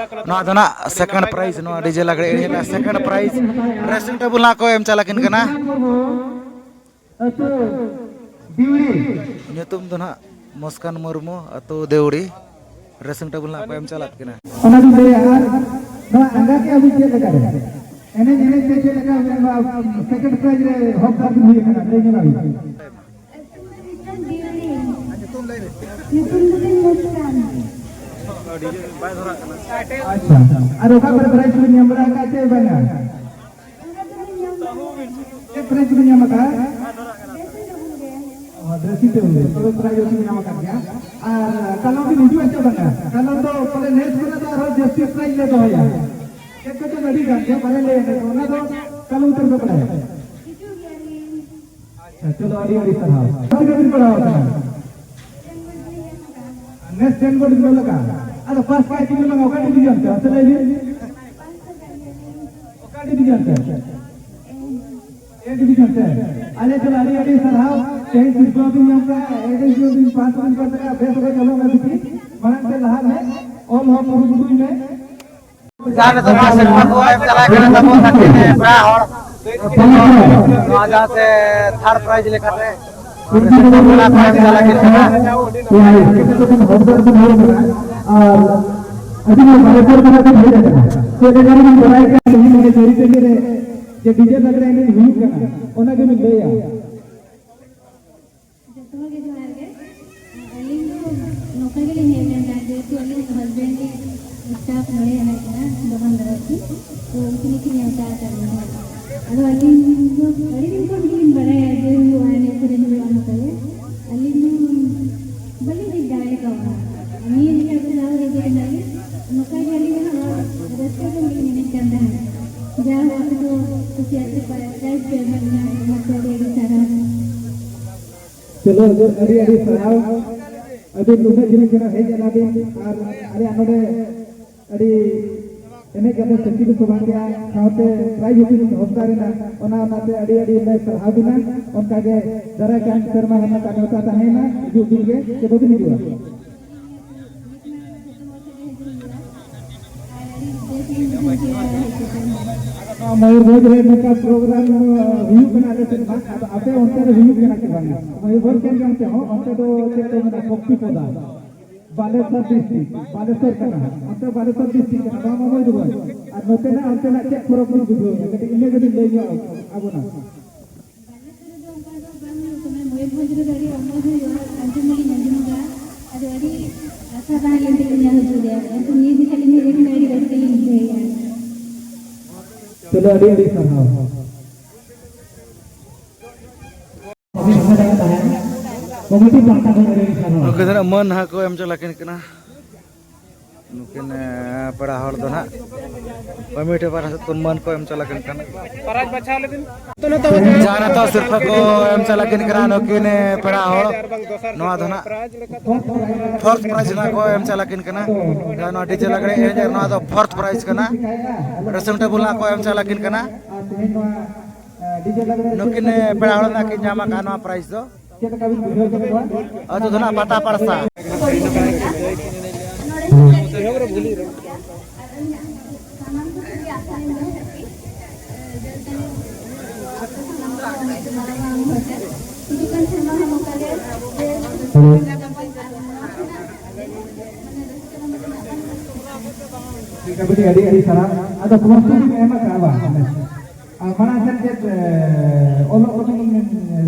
ᱱᱚᱣᱟ ᱫᱚ ᱱᱟᱜ second prize, ᱱᱚᱣᱟ DJ ᱞᱟᱜᱽᱲᱮ ᱮᱱᱮᱡ ᱨᱮᱱᱟᱜ second prize dressing table ᱱᱟᱜ ᱠᱚ ᱮᱢ ᱪᱟᱞᱟᱜ ᱠᱤᱱ ᱠᱟᱱᱟ᱾ ᱟᱹᱛᱩ ᱫᱤᱣᱲᱤ᱾ ᱧᱩᱛᱩᱢ ᱫᱚ ᱱᱟᱜ ᱢᱩᱥᱠᱟᱱ ᱢᱩᱨᱢᱩ, ᱟᱹᱛᱩ ᱫᱮᱣᱲᱤ᱾ Dressing table ᱱᱟᱜ ᱠᱚ ᱮᱢ ᱪᱟᱞᱟᱜ ᱠᱤᱱᱟ᱾ ᱚᱱᱟ ᱫᱚ ᱞᱟᱹᱭᱟ, ᱟᱨ ᱱᱚᱣᱟ ᱟᱸᱜᱟ ᱠᱮᱜᱼᱟ ᱵᱤᱱ ᱪᱮᱫ ᱞᱮᱠᱟ ᱨᱮ? ᱮᱱᱮᱡ ᱮᱱᱮᱡ ᱛᱮ ᱪᱮᱫ ᱞᱮᱠᱟ ᱱᱚᱣᱟ second prize ᱨᱮ ᱦᱚᱠᱫᱟᱨ ᱵᱤᱱ ᱦᱩᱭ ᱟᱠᱟᱱᱟ? ᱞᱟᱹᱭ ᱧᱚᱜ ᱟᱹᱵᱤᱱ᱾ ᱧᱩᱛᱩᱢ ᱫᱚᱞᱤᱧ ᱢᱩᱥᱠᱟᱱ᱾ ᱟᱪᱪᱷᱟ, ᱟᱨ ᱚᱠᱟ ᱠᱚᱨᱮ prize ᱵᱤᱱ ᱧᱟᱢ ᱵᱟᱲᱟ ᱟᱠᱟᱫ ᱪᱮ ᱵᱟᱝᱟ? ᱪᱮᱫ prize ᱵᱤᱱ ᱧᱟᱢ ᱟᱠᱟᱫ? ᱚ, dressing table ᱨᱮ᱾ ᱛᱚᱵᱮ prize ᱵᱤᱱ ᱧᱟᱢ ᱟᱠᱟᱫ ᱜᱮᱭᱟ᱾ ᱟᱨ ᱠᱟᱞᱚᱢ ᱵᱤᱱ ᱦᱤᱡᱩᱜᱼᱟ ᱪᱮ ᱵᱟᱝᱟ? ᱠᱟᱞᱚᱢ ᱫᱚ ᱯᱟᱞᱮ next ᱠᱷᱚᱱᱟᱜ ᱫᱚ ᱟᱨᱦᱚᱸ ᱡᱟᱹᱥᱛᱤ prize ᱞᱮ ᱫᱚᱦᱚᱭᱟ᱾ ᱪᱮᱫ ᱠᱚᱪᱚᱝ ᱟᱹᱰᱤ ᱜᱟᱱ ᱜᱮ ᱵᱟᱞᱮ ᱞᱟᱹᱭ ᱟᱠᱟᱫ ᱠᱚᱣᱟ, ᱚᱱᱟ ᱫᱚ ᱠᱟᱞᱚᱢ ᱩᱛᱟᱹᱨ ᱯᱮ ᱵᱟᱲᱟᱭᱟ᱾ ᱟᱪᱪᱷᱟ, ᱪᱚᱞᱚ, ᱟᱹᱰᱤ ᱟᱹᱰᱤ ᱥᱟᱨᱦᱟᱣ᱾ ᱪᱮᱫ ᱞᱮᱠᱟ ᱵᱤᱱ ᱯᱟᱲᱦᱟᱣ ᱟᱠᱟᱱᱟ? ᱱᱮᱥ ten board ᱵᱤᱱ ᱚᱞ ᱟᱠᱟᱫᱼᱟ? ᱟᱫᱚ pass ᱠᱟᱜ ᱠᱤᱱ ᱵᱟᱝ, ᱚᱠᱟ division ᱛᱮ? ᱟᱪᱪᱷᱟ, ᱞᱟᱹᱭ ᱵᱤᱱ᱾ ᱚᱠᱟ division ᱛᱮ? A division ᱛᱮ᱾ ᱟᱞᱮ ᱴᱷᱮᱱ ᱟᱹᱰᱤ ᱟᱹᱰᱤ ᱥᱟᱨᱦᱟᱣ᱾ ᱛᱮᱦᱮᱧ ᱥᱤᱨᱯᱟᱹ ᱵᱤᱱ ᱧᱟᱢ ᱠᱟᱜᱼᱟ, A division bin pass bin pass ᱠᱟᱜᱼᱟ, ᱵᱮᱥ ᱚᱠᱚᱡ ᱚᱞᱚᱜ ᱢᱮ ᱵᱤᱴᱤ᱾ ᱢᱟᱲᱟᱝ ᱥᱮᱫ ᱞᱟᱦᱟᱜ ᱢᱮ, ᱚᱞ ᱦᱚᱸ ᱠᱩᱨᱩᱢᱩᱴᱩᱭ ᱢᱮ᱾ ᱡᱟᱦᱟᱸ ᱨᱮᱫᱚ ᱱᱚᱣᱟ ᱥᱮᱨᱢᱟ ᱠᱚ ᱮᱢ ᱪᱟᱞᱟᱜ ᱠᱟᱱᱟ ᱛᱟᱵᱚᱱ ᱛᱟᱹᱠᱤᱱ ᱯᱮᱲᱟ ᱦᱚᱲ᱾ ᱱᱚᱣᱟ ᱡᱟᱦᱟᱸ ᱥᱮ third prize ᱞᱮᱠᱟᱛᱮ ᱥᱮᱨᱢᱟ ᱠᱚ ᱮᱢ ᱪᱟᱞᱟᱜ ᱠᱟᱱᱟ᱾ ᱟᱨ ᱟᱹᱰᱤ ᱢᱚᱡᱽ ᱵᱟᱨᱮ ᱯᱮ ᱠᱟᱱᱟ ᱠᱚ ᱦᱮᱡ ᱟᱠᱟᱱᱟ᱾ ᱪᱮᱫ ᱞᱮᱠᱟ ᱨᱮᱵᱚᱱ ᱵᱟᱲᱟᱭ ᱠᱟᱱᱟ ᱛᱮᱦᱮᱧ ᱱᱚᱰᱮ ᱥᱟᱹᱨᱤ ᱥᱟᱹᱨᱤ ᱨᱮ ᱡᱮ DJ ᱞᱟᱜᱽᱲᱮ ᱮᱱᱮᱡ ᱦᱩᱭᱩᱜ ᱠᱟᱱᱟ, ᱚᱱᱟ ᱜᱮᱵᱤᱱ ᱞᱟᱹᱭᱟ᱾ ᱡᱚᱛᱚ ᱦᱚᱲ ᱜᱮ ᱡᱚᱦᱟᱨ ᱜᱮ᱾ ᱟᱹᱞᱤᱧ ᱫᱚ ᱱᱚᱝᱠᱟ ᱜᱮᱞᱤᱧ ᱦᱮᱡ ᱞᱮᱱᱟ, ᱡᱮᱦᱮᱛᱩ ᱟᱹᱞᱤᱧ husband ᱜᱮ staff ᱱᱚᱰᱮ ᱦᱮᱱᱟᱭ ᱠᱟᱱᱟ, ᱫᱚᱠᱟᱱ ᱫᱟᱨ ᱠᱚ᱾ ᱛᱚ ᱩᱱᱠᱤᱱ ᱜᱮᱠᱤᱱ ᱱᱮᱣᱛᱟ ᱟᱠᱟᱫ ᱞᱤᱧᱟ᱾ ᱟᱫᱚ ᱟᱹᱞᱤᱧ ᱫᱚ ᱟᱹᱰᱤ ᱫᱤᱱ ᱠᱷᱚᱱ ᱜᱮᱞᱤᱧ ᱵᱟᱲᱟᱭᱟ ᱡᱮ ᱦᱩᱭᱩᱜᱼᱟ, ᱮᱱᱮᱡ ᱥᱮᱨᱮᱧ ᱦᱩᱭᱩᱜᱼᱟ ᱱᱚᱝᱠᱟ ᱜᱮ᱾ ᱟᱹᱞᱤᱧ ᱫᱚ ᱵᱟᱹᱞᱤᱧ ᱦᱮᱡ ᱫᱟᱲᱮ ᱠᱟᱣᱫᱟ᱾ ᱱᱤᱭᱟᱹ ᱡᱮᱠᱷᱟ ᱫᱚ ᱡᱟᱦᱟᱸ ᱦᱮᱡ ᱠᱟᱱᱟ ᱞᱤᱧ, ᱱᱚᱝᱠᱟ ᱜᱮ ᱟᱹᱞᱤᱧ ᱦᱚᱸ ᱨᱟᱹᱥᱠᱟᱹ ᱡᱚᱝ ᱜᱮᱞᱤᱧ ᱮᱱᱮᱡ ᱠᱟᱱ ᱛᱟᱦᱮᱸᱫ᱾ ᱡᱟ ᱦᱳᱠ, ᱟᱯᱮ ᱫᱚ ᱠᱩᱥᱤᱭᱟᱜ ᱛᱮ prize ᱯᱮ ᱮᱢᱟᱫ ᱞᱤᱧᱟ, ᱚᱱᱟᱛᱮ ᱟᱹᱰᱤ ᱟᱹᱰᱤ ᱥᱟᱨᱦᱟᱣ᱾ ᱪᱚᱞᱚ, ᱟᱹᱰᱤ ᱟᱹᱰᱤ ᱥᱟᱨᱦᱟᱣ᱾ ᱟᱹᱵᱤᱱ ᱱᱩᱱᱟᱹᱜ ᱡᱤᱞᱤᱧ ᱠᱷᱚᱱᱟᱜ ᱦᱮᱡ ᱮᱱᱟ ᱵᱤᱱ ᱟᱨ ᱟᱞᱮᱭᱟᱜ ᱱᱚᱰᱮ ᱟᱹᱰᱤ ᱮᱱᱮᱡ ᱠᱟᱛᱮ ᱥᱮᱪᱮᱫ ᱥᱚᱵᱷᱟ ᱠᱮᱜᱼᱟ, ᱥᱟᱶᱛᱮ ᱯᱨᱟᱭᱤᱡᱽ ᱦᱚᱸᱵᱤᱱ ᱦᱚᱥᱛᱟ ᱨᱮᱱᱟ᱾ ᱚᱱᱟ ᱚᱱᱟᱛᱮ ᱟᱹᱰᱤ ᱟᱹᱰᱤ ᱞᱮ ᱥᱟᱨᱦᱟᱣ ᱵᱤᱱᱟ᱾ ᱚᱱᱠᱟᱜᱮ ᱫᱟᱨᱟᱭ ᱠᱟᱱ ᱥᱮᱨᱢᱟ ᱦᱚᱸ ᱱᱚᱝᱠᱟ ᱱᱮᱣᱛᱟ ᱛᱟᱦᱮᱸᱭᱮᱱᱟ, ᱦᱤᱡᱩᱜ ᱵᱤᱱ ᱜᱮ, ᱪᱮᱫ ᱵᱟᱹᱵᱤᱱ ᱦᱤᱡᱩᱜᱼᱟ? ᱱᱚᱣᱟ ᱢᱚᱭᱩᱨᱵᱷᱚᱸᱡᱽ ᱨᱮ ᱱᱚᱝᱠᱟ ᱯᱨᱳᱜᱨᱟᱢ ᱦᱩᱭᱩᱜ ᱠᱟᱱᱟ ᱟᱞᱮ ᱥᱮᱫ ᱢᱟ, ᱟᱫᱚ ᱟᱯᱮ ᱚᱱᱛᱮ ᱨᱮ ᱦᱩᱭᱩᱜ ᱠᱟᱱᱟ ᱥᱮ ᱵᱟᱝᱟ? ᱢᱚᱭᱩᱨᱵᱷᱚᱸᱡᱽ ᱠᱟᱱ ᱜᱮᱭᱟ ᱚᱱᱛᱮ ᱦᱚᱸ, ᱚᱱᱛᱮ ᱫᱚ ᱪᱮᱫ ᱠᱚ ᱢᱮᱱᱟ, ᱠᱚᱯᱴᱤ ᱯᱚᱫᱟ, ᱵᱟᱞᱮᱥᱚᱨ ᱰᱤᱥᱴᱨᱤᱠᱴ, ᱵᱟᱞᱮᱥᱚᱨ ᱠᱟᱱᱟ, ᱚᱱᱛᱮ ᱵᱟᱞᱮᱥᱚᱨ ᱰᱤᱥᱴᱨᱤᱠᱴ ᱠᱟᱱᱟ, ᱵᱟᱝ ᱢᱚᱭᱩᱨᱵᱷᱚᱸᱡᱽ᱾ ᱟᱨ ᱱᱚᱛᱮᱱᱟᱜ ᱚᱱᱛᱮᱱᱟᱜ ᱪᱮᱫ ᱯᱷᱚᱨᱚᱠ ᱵᱤᱱ ᱵᱩᱡᱷᱟᱹᱣ ᱮᱫᱟ? ᱠᱟᱹᱴᱤᱡ ᱤᱱᱟᱹ ᱜᱮᱵᱤᱱ ᱞᱟᱹᱭ ᱧᱚᱜ ᱟᱵᱚᱱᱟ᱾ ᱵᱟᱞᱮᱥᱚᱨ ᱨᱮᱫᱚ ᱚᱱᱠᱟ ᱫᱚ ᱵᱟᱝ ᱦᱩᱭᱩᱜ ᱠᱟᱱᱟ, ᱢᱚᱭᱩᱨᱵᱷᱚᱸᱡᱽ ᱨᱮᱫᱚ ᱟᱹᱰᱤ ᱨᱚᱢᱚᱡᱽ ᱦᱩᱭᱩᱜᱼᱟ, ᱟᱸᱡᱚᱢ ᱢᱟᱞᱤᱧ ᱟᱸᱡᱚᱢ ᱟᱠᱟᱫᱼᱟ᱾ ᱟᱫᱚ ᱟᱹᱰᱤ ᱟᱥᱟ ᱛᱟᱦᱮᱸ ᱞᱮᱱ ᱛᱟᱹᱞᱤᱧᱟ ᱦᱤᱡᱩᱜ ᱨᱮᱭᱟᱜ, ᱠᱤᱱᱛᱩ ᱱᱤᱭᱟᱹ ᱡᱚᱠᱷᱟ ᱞᱤᱧ ᱦᱮᱡ ᱟᱠᱟᱱᱟ, ᱟᱹᱰᱤ ᱨᱟᱹᱥᱠᱟᱹ ᱞᱤᱧ ᱵᱩᱡᱷᱟᱹᱣᱮᱫᱼᱟ᱾ ᱪᱚᱞᱚ, ᱟᱹᱰᱤ ᱟᱹᱰᱤ ᱥᱟᱨᱦᱟᱣ᱾ ᱠᱚᱢᱤᱴᱤ ᱯᱟᱦᱴᱟ ᱠᱷᱚᱱ ᱟᱹᱰᱤ ᱟᱹᱰᱤ ᱥᱟᱨᱦᱟᱣ᱾ ᱱᱩᱠᱩ ᱫᱚ ᱱᱟᱜ ᱢᱟᱹᱱ ᱱᱟᱦᱟᱜ ᱠᱚ ᱮᱢ ᱪᱟᱞ ᱟᱹᱠᱤᱱ ᱠᱟᱱᱟ᱾ ᱱᱩᱠᱤᱱ, ᱮ, ᱯᱮᱲᱟ ᱦᱚᱲ ᱫᱚ ᱱᱟᱜ ᱠᱚᱢᱤᱴᱤ ᱯᱟᱦᱴᱟ ᱥᱮᱫ ᱠᱷᱚᱱ ᱢᱟᱹᱱ ᱠᱚ ᱮᱢ ᱪᱟᱞ ᱟᱹᱠᱤᱱ ᱠᱟᱱᱟ᱾ ᱡᱟᱦᱟᱸ ᱱᱤᱛᱚᱜ ᱥᱤᱨᱯᱟᱹ ᱠᱚ ᱮᱢ ᱪᱟᱞ ᱟᱹᱠᱤᱱ ᱠᱟᱱᱟ ᱱᱩᱠᱤᱱ, ᱮ, ᱯᱮᱲᱟ ᱦᱚᱲ᱾ ᱱᱚᱣᱟ ᱫᱚ ᱱᱟᱜ ᱯᱷᱳᱨᱛᱷ ᱯᱨᱟᱭᱤᱡᱽ ᱱᱟᱜ ᱠᱚ ᱮᱢ ᱪᱟᱞ ᱟᱹᱠᱤᱱ ᱠᱟᱱᱟ᱾ ᱡᱟᱦᱟᱸ ᱱᱚᱣᱟ ᱰᱤᱡᱮ ᱞᱟᱜᱽᱲᱮ ᱮᱱᱮᱡ ᱨᱮ ᱱᱚᱣᱟ ᱫᱚ ᱯᱷᱳᱨᱛᱷ ᱯᱨᱟᱭᱤᱡᱽ ᱠᱟᱱᱟ᱾ ᱰᱨᱮᱥᱤᱝ ᱴᱮᱵᱩᱞ ᱱᱟᱜ ᱠᱚ ᱮᱢ ᱪᱟᱞ ᱟᱹᱠᱤᱱ ᱠᱟᱱᱟ᱾ ᱱᱩᱠᱤᱱ, ᱮ, ᱯᱮᱲᱟ ᱦᱚᱲ ᱱᱟᱜ ᱠᱤᱱ ᱧᱟᱢ ᱟᱠᱟᱫᱼᱟ ᱱᱚᱣᱟ ᱯᱨᱟᱭᱤᱡᱽ ᱫᱚ᱾ ᱪᱮᱫ ᱞᱮᱠᱟ ᱵᱤᱱ ᱵᱩᱡᱷᱟᱹᱣ ᱠᱮᱫ ᱠᱚᱣᱟ? ᱟᱹᱛᱩ ᱫᱚ ᱱᱟᱜ ᱯᱟᱛᱟ ᱯᱟᱲᱥᱟ᱾ ᱴᱷᱤᱠ ᱟᱪᱷᱮ, ᱟᱹᱰᱤ ᱟᱹᱰᱤ ᱥᱟᱨᱦᱟᱣ᱾ ᱟᱫᱚ ᱯᱨᱚᱥᱛᱩᱛᱤ ᱵᱤᱱ ᱮᱢ ᱟᱠᱟᱫᱼᱟ ᱵᱟᱝ? ᱟᱨ ᱢᱟᱲᱟᱝ ᱥᱮᱫ ᱪᱮᱫ, ᱮ, ᱚᱞᱚᱜ ᱠᱚᱵᱤᱱ, ᱮ,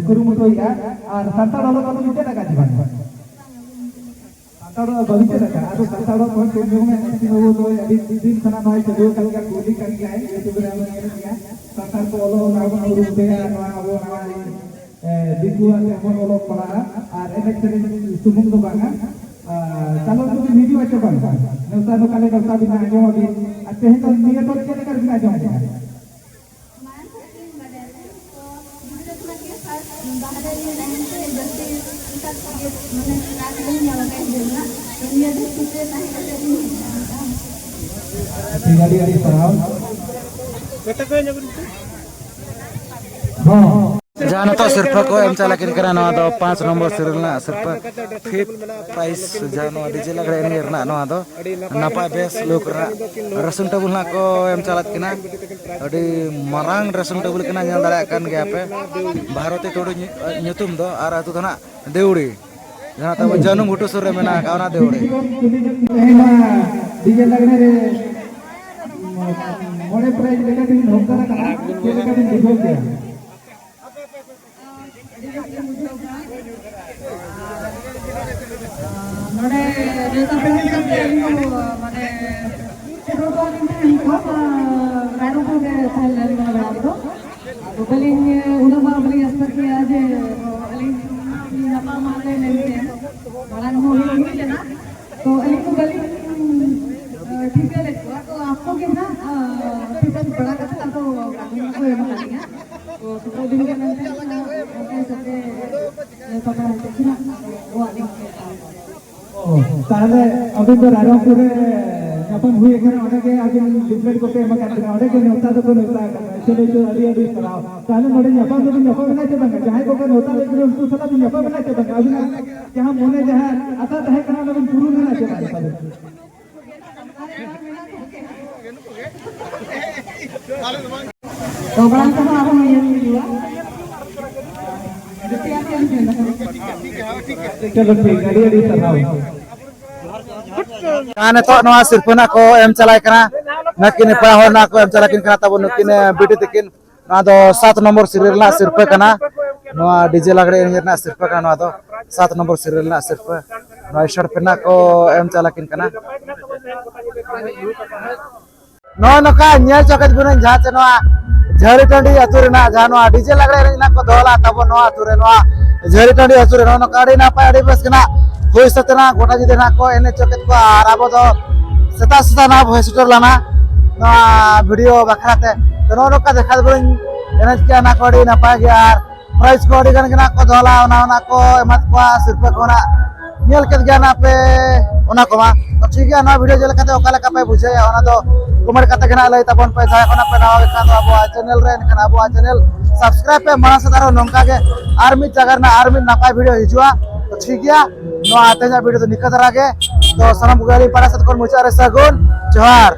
ᱠᱩᱨᱩᱢᱩᱴᱩᱭᱮᱫᱼᱟ? ᱟᱨ ᱥᱟᱱᱛᱟᱲ ᱚᱞᱚᱜ ᱠᱚᱫᱚ ᱵᱤᱱ ᱪᱮᱫ ᱟᱠᱟᱫ ᱪᱮ ᱵᱟᱝ? ᱥᱟᱱᱛᱟᱲ ᱚᱞᱚᱜ ᱵᱟᱹᱵᱤᱱ ᱪᱮᱫ ᱟᱠᱟᱫ? ᱟᱫᱚ ᱥᱟᱱᱛᱟᱲ ᱚᱞᱚᱜ ᱠᱚᱦᱚᱸ ᱪᱮᱫ ᱧᱚᱜ ᱢᱮ, ᱮᱥᱴᱤ ᱵᱟᱹᱵᱩ ᱫᱚ ᱟᱹᱰᱤ ᱫᱤᱱ ᱠᱷᱚᱱᱟᱜ ᱱᱚᱣᱟ ᱪᱟᱹᱞᱩ ᱟᱠᱟᱱ ᱜᱮᱭᱟ, ᱠᱩᱞᱤ ᱠᱟᱱ ᱜᱮᱭᱟᱭ, YouTube ᱨᱮ ᱦᱚᱸ ᱧᱮᱞ ᱜᱮᱭᱟ᱾ ᱥᱟᱱᱛᱟᱲ ᱠᱚ ᱚᱞᱚᱜ ᱚᱱᱟ ᱵᱚᱱ ᱩᱨᱩᱢ ᱛᱮ ᱱᱚᱣᱟ ᱟᱵᱚ ᱱᱚᱣᱟ, ᱮ, ᱫᱤᱠᱩᱣᱟᱜ ᱛᱮ ᱵᱚᱱ ᱚᱞᱚᱜ ᱯᱟᱲᱦᱟᱜᱼᱟ᱾ ᱟᱨ ᱮᱱᱮᱡ ᱥᱮᱨᱮᱧ ᱥᱩᱢᱩᱝ ᱫᱚ ᱵᱟᱝᱟ, ᱟᱨ ᱠᱟᱞᱚᱢ ᱫᱚᱵᱤᱱ ᱦᱤᱡᱩᱜᱼᱟ ᱪᱮ ᱵᱟᱝ? ᱱᱮᱣᱛᱟ ᱫᱚ ᱠᱟᱞᱮ ᱱᱮᱣᱛᱟ ᱵᱤᱱ ᱟᱸᱡᱚᱢ ᱟᱹᱵᱤᱱ᱾ ᱟᱨ ᱛᱮᱦᱮᱧ ᱫᱚ ᱱᱤᱭᱟᱹ ᱫᱚ ᱪᱮᱫ ᱞᱮᱠᱟ ᱵᱤᱱ ᱟᱸᱡᱚᱢ ᱠᱮᱫᱟ? ᱢᱟᱲᱟᱝ ᱠᱷᱚᱱ ᱜᱮᱞᱤᱧ ᱵᱟᱰᱟᱭᱟ, ᱛᱚ ᱜᱤᱫᱽᱨᱟᱹ ᱠᱷᱚᱱᱟᱜ ᱜᱮ ᱯᱷᱟᱥᱴ ᱵᱟᱦᱨᱮ ᱨᱮ ᱛᱟᱦᱮᱱ ᱛᱮ ᱡᱟᱹᱥᱛᱤ ᱚᱱᱠᱟ ᱤᱭᱟᱹ ᱢᱟᱱᱮ ᱴᱨᱟᱠ ᱞᱤᱧ ᱧᱟᱢ ᱟᱠᱟᱫ ᱜᱤᱫᱽᱨᱟᱹ ᱨᱮᱱᱟᱜ, ᱛᱚ ᱱᱤᱭᱟᱹ ᱫᱚ ᱪᱷᱩᱴᱟᱹ ᱛᱟᱦᱮᱸ ᱠᱟᱛᱮ ᱞᱤᱧ ᱦᱮᱡ ᱟᱠᱟᱱᱟ᱾ ᱟᱹᱰᱤ ᱟᱹᱰᱤ ᱥᱟᱨᱦᱟᱣ᱾ ᱦᱚᱸ᱾ ᱡᱟᱦᱟᱸ ᱱᱤᱛᱚᱜ ᱥᱤᱨᱯᱟᱹ ᱠᱚ ᱮᱢ ᱪᱟᱞᱟᱜ ᱠᱤᱱ ᱠᱟᱱᱟ, ᱱᱚᱣᱟ ᱫᱚ ᱯᱟᱸᱪ ᱱᱚᱢᱵᱚᱨ serial ᱨᱮᱱᱟᱜ ᱥᱤᱨᱯᱟᱹ, fifth prize, ᱡᱟᱦᱟᱸ ᱱᱚᱣᱟ DJ ᱞᱟᱜᱽᱲᱮ ᱮᱱᱮᱡ ᱨᱮᱱᱟᱜ ᱱᱚᱣᱟ ᱫᱚ ᱱᱟᱯᱟᱭ ᱵᱮᱥ look ᱨᱮᱱᱟᱜ dressing table ᱦᱟᱸᱜ ᱠᱚ ᱮᱢ ᱪᱟᱞᱟᱜ ᱠᱤᱱᱟ᱾ ᱟᱹᱰᱤ ᱢᱟᱨᱟᱝ dressing table ᱠᱟᱱᱟ, ᱧᱮᱞ ᱫᱟᱲᱮᱭᱟᱜ ᱠᱟᱱ ᱜᱮᱭᱟ ᱯᱮ, ᱵᱷᱟᱨᱚᱛᱤ ᱴᱩᱰᱩ ᱧᱩ-, ᱧᱩᱛᱩᱢ ᱫᱚ, ᱟᱨ ᱟᱹᱛᱩ ᱫᱚ ᱱᱟᱜ ᱫᱮᱣᱲᱤ, ᱡᱟᱦᱟᱸ ᱛᱟᱵᱚ ᱡᱟᱹᱱᱩᱢ ᱜᱷᱩᱴᱩ ᱥᱩᱨ ᱨᱮ ᱢᱮᱱᱟᱜ ᱟᱠᱟᱫ ᱚᱱᱟ ᱫᱮᱣᱲᱤ᱾ ᱛᱮᱦᱮᱧ ᱱᱚᱣᱟ DJ ᱞᱟᱜᱽᱲᱮ ᱨᱮ, ᱢᱚᱬᱮ prize ᱞᱮᱠᱟᱛᱮ ᱵᱤᱱ ᱦᱚᱠᱫᱟᱨ ᱟᱠᱟᱱᱟ, ᱪᱮᱫ ᱞᱮᱠᱟ ᱵᱤᱱ ᱵᱩᱡᱷᱟᱹᱣ ᱠᱮᱜᱼᱟ? ᱱᱚᱰᱮ ᱱᱮᱣᱛᱟ ᱯᱮᱲᱟ ᱦᱤᱥᱟᱹᱵ ᱛᱮ ᱟᱹᱞᱤᱧ ᱫᱚ, ᱢᱟᱱᱮ, ᱥᱮᱴᱮᱨ ᱠᱚᱣᱟ ᱞᱤᱧ ᱛᱟᱦᱮᱸᱱ ᱠᱚ, ᱨᱟᱭᱨᱚᱝᱯᱩᱨ ᱜᱮ ᱛᱟᱦᱮᱸ ᱞᱮᱱᱟ ᱱᱚᱣᱟ ᱵᱮᱲᱟ ᱫᱚ᱾ ᱟᱫᱚ ᱵᱟᱹᱞᱤᱧ, ᱩᱱᱟᱹᱜ ᱢᱟ ᱵᱟᱹᱞᱤᱧ expect ᱠᱮᱭᱟ ᱡᱮ ᱟᱹᱞᱤᱧ ᱧᱟᱯᱟᱢ ᱟᱞᱮ ᱢᱮᱱᱛᱮ᱾ ᱢᱟᱲᱟᱝ ᱦᱚᱸ ᱦᱩᱭ, ᱦᱩᱭ ᱞᱮᱱᱟ, ᱛᱚ ᱟᱹᱞᱤᱧ ᱫᱚ ᱵᱟᱹᱞᱤᱧ, ᱮ, ᱴᱷᱤᱠᱟᱹ ᱞᱮᱫ ᱠᱚᱣᱟ᱾ ᱛᱚ ᱟᱠᱚ ᱜᱮ ᱱᱟᱜ, ᱮ, ᱴᱷᱤᱠᱟᱹ ᱵᱟᱲᱟ ᱠᱟᱛᱮ ᱟᱫᱚ ᱜᱟᱹᱰᱤ ᱠᱚ ᱮᱢ ᱟᱠᱟᱫ ᱞᱤᱧᱟ᱾ ᱛᱚ ᱥᱩᱯᱨᱚ ᱫᱤᱱ ᱜᱮ ᱢᱮᱱᱛᱮ ᱱᱟᱜ ᱚᱱᱠᱟ ᱦᱤᱥᱟᱹᱵ ᱛᱮ, ᱮ, ᱯᱟᱛᱟ ᱦᱤᱥᱟᱹᱵ ᱛᱮ ᱱᱟᱜ ᱟᱫᱚ ᱜᱚᱣᱟ ᱞᱤᱧ ᱦᱮᱡ ᱮᱱᱟ᱾ ᱚ, ᱛᱟᱦᱞᱮ ᱟᱹᱵᱤᱱ ᱫᱚ ᱨᱟᱭᱨᱚᱝᱯᱩᱨ ᱨᱮ ᱧᱟᱯᱟᱢ ᱦᱩᱭ ᱟᱠᱟᱱᱟ, ᱚᱸᱰᱮ ᱜᱮ ᱟᱹᱵᱤᱱ leaflet ᱠᱚᱯᱮ ᱮᱢ ᱟᱠᱟᱫ ᱵᱤᱱᱟ, ᱚᱸᱰᱮ ᱜᱮ ᱱᱮᱣᱛᱟ ᱫᱚᱠᱚ ᱱᱮᱣᱛᱟ ᱟᱠᱟᱫ ᱵᱤᱱᱟ᱾ ᱪᱚᱞᱚ, ᱪᱚᱞᱚ, ᱟᱹᱰᱤ ᱟᱹᱰᱤ ᱥᱟᱨᱦᱟᱣ᱾ ᱛᱟᱦᱞᱮ ᱱᱚᱰᱮ ᱧᱟᱯᱟᱢ ᱫᱚᱵᱤᱱ ᱧᱟᱯᱟᱢ ᱮᱱᱟ ᱪᱮ ᱵᱟᱝᱟ? ᱡᱟᱦᱟᱸᱭ ᱠᱚᱠᱚ ᱱᱮᱣᱛᱟ ᱞᱮᱫ ᱵᱤᱱᱟ, ᱩᱱᱠᱩ ᱥᱟᱞᱟᱜ ᱵᱤᱱ ᱧᱟᱯᱟᱢ ᱮᱱᱟ ᱪᱮ ᱵᱟᱝᱟ? ᱟᱹᱵᱤᱱᱟᱜ ᱡᱟᱦᱟᱸ ᱢᱚᱱᱮ ᱡᱟᱦᱟᱸ ᱟᱥᱟ ᱛᱟᱦᱮᱸ ᱠᱟᱱᱟ, ᱚᱱᱟ ᱵᱤᱱ ᱯᱩᱨᱩᱱ ᱮᱱᱟ ᱪᱮ ᱵᱟᱝᱟ ᱛᱟᱵᱤᱱ? ᱛᱚ ᱢᱟᱲᱟᱝ ᱛᱮᱦᱚᱸ ᱟᱨᱦᱚᱸ ᱧᱮᱞ ᱦᱩᱭᱩᱜᱼᱟ᱾ ᱪᱚᱞᱚ ᱴᱷᱤᱠ, ᱟᱹᱰᱤ ᱟᱹᱰᱤ ᱥᱟᱨᱦᱟᱣ᱾ ᱟᱨ ᱱᱤᱛᱚᱜ ᱱᱚᱣᱟ ᱥᱤᱨᱯᱟᱹ ᱱᱟᱜ ᱠᱚ ᱮᱢ ᱪᱟᱞᱟᱭ ᱠᱟᱱᱟ, ᱱᱩᱠᱤᱱ ᱯᱮᱲᱟ ᱦᱚᱲ ᱱᱟᱜ ᱠᱚ ᱮᱢ ᱪᱟᱞᱟᱭ ᱠᱤᱱ ᱠᱟᱱᱟ ᱛᱟᱵᱚ, ᱱᱩᱠᱤᱱ, ᱮ, ᱵᱤᱴᱤ ᱛᱟᱹᱠᱤᱱ᱾ ᱱᱚᱣᱟ ᱫᱚ ᱥᱟᱛ ᱱᱚᱢᱵᱚᱨ serial ᱨᱮᱱᱟᱜ ᱥᱤᱨᱯᱟᱹ ᱠᱟᱱᱟ᱾ ᱱᱚᱣᱟ DJ ᱞᱟᱜᱽᱲᱮ ᱮᱱᱮᱡ ᱨᱮᱱᱟᱜ ᱥᱤᱨᱯᱟᱹ ᱠᱟᱱᱟ᱾ ᱱᱚᱣᱟ ᱫᱚ ᱥᱟᱛ ᱱᱚᱢᱵᱚᱨ serial ᱨᱮᱱᱟᱜ ᱥᱤᱨᱯᱟᱹ᱾ ᱱᱚᱣᱟ ᱥᱴᱟᱨ ᱯᱮᱱᱟ ᱠᱚ ᱮᱢ ᱪᱟᱞᱟᱠᱤᱱ ᱠᱟᱱᱟ᱾ ᱱᱚᱜᱼᱚ ᱱᱚᱝᱠᱟ ᱧᱮᱞ ᱪᱚ ᱠᱮᱫ ᱵᱚᱱᱟᱹᱧ ᱡᱟᱦᱟᱸ ᱪᱮ ᱱᱚᱣᱟ ᱡᱷᱟᱹᱨᱤ ᱴᱟᱺᱰᱤ ᱟᱹᱛᱩ ᱨᱮᱱᱟᱜ ᱡᱟᱦᱟᱸ ᱱᱚᱣᱟ DJ ᱞᱟᱜᱽᱲᱮ ᱮᱱᱮᱡ ᱨᱮᱱᱟᱜ ᱠᱚ ᱫᱚᱦᱚ ᱞᱮᱫᱼᱟ ᱛᱟᱵᱚ ᱱᱚᱣᱟ ᱟᱹᱛᱩ ᱨᱮ, ᱱᱚᱣᱟ ᱡᱷᱟᱹᱨᱤ ᱴᱟᱺᱰᱤ ᱟᱹᱛᱩ ᱨᱮ ᱱᱚᱜᱼᱚ ᱱᱚᱝᱠᱟ ᱟᱹᱰᱤ ᱱᱟᱯᱟᱭ ᱟᱹᱰᱤ ᱵᱮᱥ ᱜᱮ ᱱᱟᱜ ᱦᱩᱭ ᱥᱟᱹᱛ ᱮᱱᱟ᱾ ᱜᱚᱴᱟ ᱧᱤᱫᱟᱹ ᱱᱟᱜ ᱠᱚ ᱮᱱᱮᱡ ᱪᱚ ᱠᱮᱫ ᱠᱚᱣᱟ ᱟᱨ ᱟᱵᱚ ᱫᱚ ᱥᱮᱛᱟᱜ ᱥᱮᱛᱟᱜ ᱱᱟᱜ ᱵᱚ ᱦᱮᱡ ᱥᱮᱴᱮᱨ ᱞᱮᱱᱟ ᱱᱚᱣᱟ ᱵᱷᱤᱰᱤᱭᱳ ᱵᱟᱠᱷᱨᱟ ᱛᱮ᱾ ᱛᱚ ᱱᱚᱜᱼᱚ ᱱᱚᱝᱠᱟ ᱫᱮᱠᱷᱟᱣ ᱫᱚᱵᱚᱱ ᱮᱱᱮᱡ ᱠᱮᱜᱼᱟ, ᱚᱱᱟ ᱠᱚ ᱟᱹᱰᱤ ᱱᱟᱯᱟᱭ ᱜᱮ᱾ ᱟᱨ prize ᱠᱚ ᱟᱹᱰᱤ ᱜᱟᱱ ᱜᱮ ᱱᱟᱜ ᱠᱚ ᱫᱚᱦᱚ ᱞᱮᱫᱼᱟ, ᱚᱱᱟ, ᱚᱱᱟ ᱠᱚ ᱮᱢᱟᱫ ᱠᱚᱣᱟ, ᱥᱤᱨᱯᱟᱹ ᱠᱚ ᱱᱟᱜ ᱧᱮᱞ ᱠᱮᱫ ᱜᱮᱭᱟ ᱱᱟᱜ ᱯᱮ ᱚᱱᱟ ᱠᱚᱢᱟ᱾ ᱛᱚ ᱴᱷᱤᱠ ᱜᱮᱭᱟ, ᱱᱚᱣᱟ ᱵᱷᱤᱰᱤᱭᱳ ᱪᱮᱫ ᱞᱮᱠᱟᱛᱮ ᱚᱠᱟ ᱞᱮᱠᱟ ᱯᱮ ᱵᱩᱡᱷᱟᱹᱣᱟ, ᱚᱱᱟ ᱫᱚ ᱠᱚᱢᱮᱱᱴ ᱠᱟᱛᱮ ᱜᱮ ᱱᱟᱜ ᱞᱟᱹᱭ ᱛᱟᱵᱚᱱ ᱯᱮ᱾ ᱡᱟᱦᱟᱸᱭ ᱠᱷᱚᱱᱟᱜ ᱯᱮ ᱱᱟᱣᱟ ᱜᱮ ᱠᱷᱟᱱ ᱫᱚ ᱟᱵᱚᱣᱟᱜ ᱪᱮᱱᱮᱞ ᱨᱮ, ᱮᱱᱠᱷᱟᱱ ᱟᱵᱚᱣᱟᱜ ᱪᱮᱱᱮᱞ ᱥᱟᱵᱥᱠᱨᱟᱭᱤᱵ ᱯᱮ᱾ ᱢᱟᱲᱟᱝ ᱥᱮᱫ ᱟᱨᱦᱚᱸ ᱱᱚᱝᱠᱟ ᱜᱮ ᱟᱨ ᱢᱤᱫ ᱡᱟᱭᱜᱟ ᱨᱮᱱᱟᱜ ᱟᱨ ᱢᱤᱫ ᱱᱟᱯᱟᱭ ᱵᱷᱤᱰᱤᱭᱳ ᱦᱤᱡᱩᱜᱼᱟ᱾ ᱛᱚ ᱴᱷᱤᱠ ᱜᱮᱭᱟ, ᱱᱚᱣᱟ ᱛᱮᱦᱮᱧᱟᱜ ᱵᱷᱤᱰᱤᱭᱳ ᱫᱚ ᱱᱤᱝᱠᱟᱹ ᱫᱷᱟᱨᱟ ᱜᱮ᱾ ᱛᱚ ᱥᱟᱱᱟᱢ ᱠᱚᱜᱮ ᱟᱹᱞᱤᱧ ᱯᱟᱦᱴᱟ ᱥᱮᱫ ᱠᱷᱚᱱ ᱢᱩᱪᱟᱹᱫ ᱨᱮ ᱥᱟᱹᱜᱩᱱ ᱡᱚᱦᱟᱨ᱾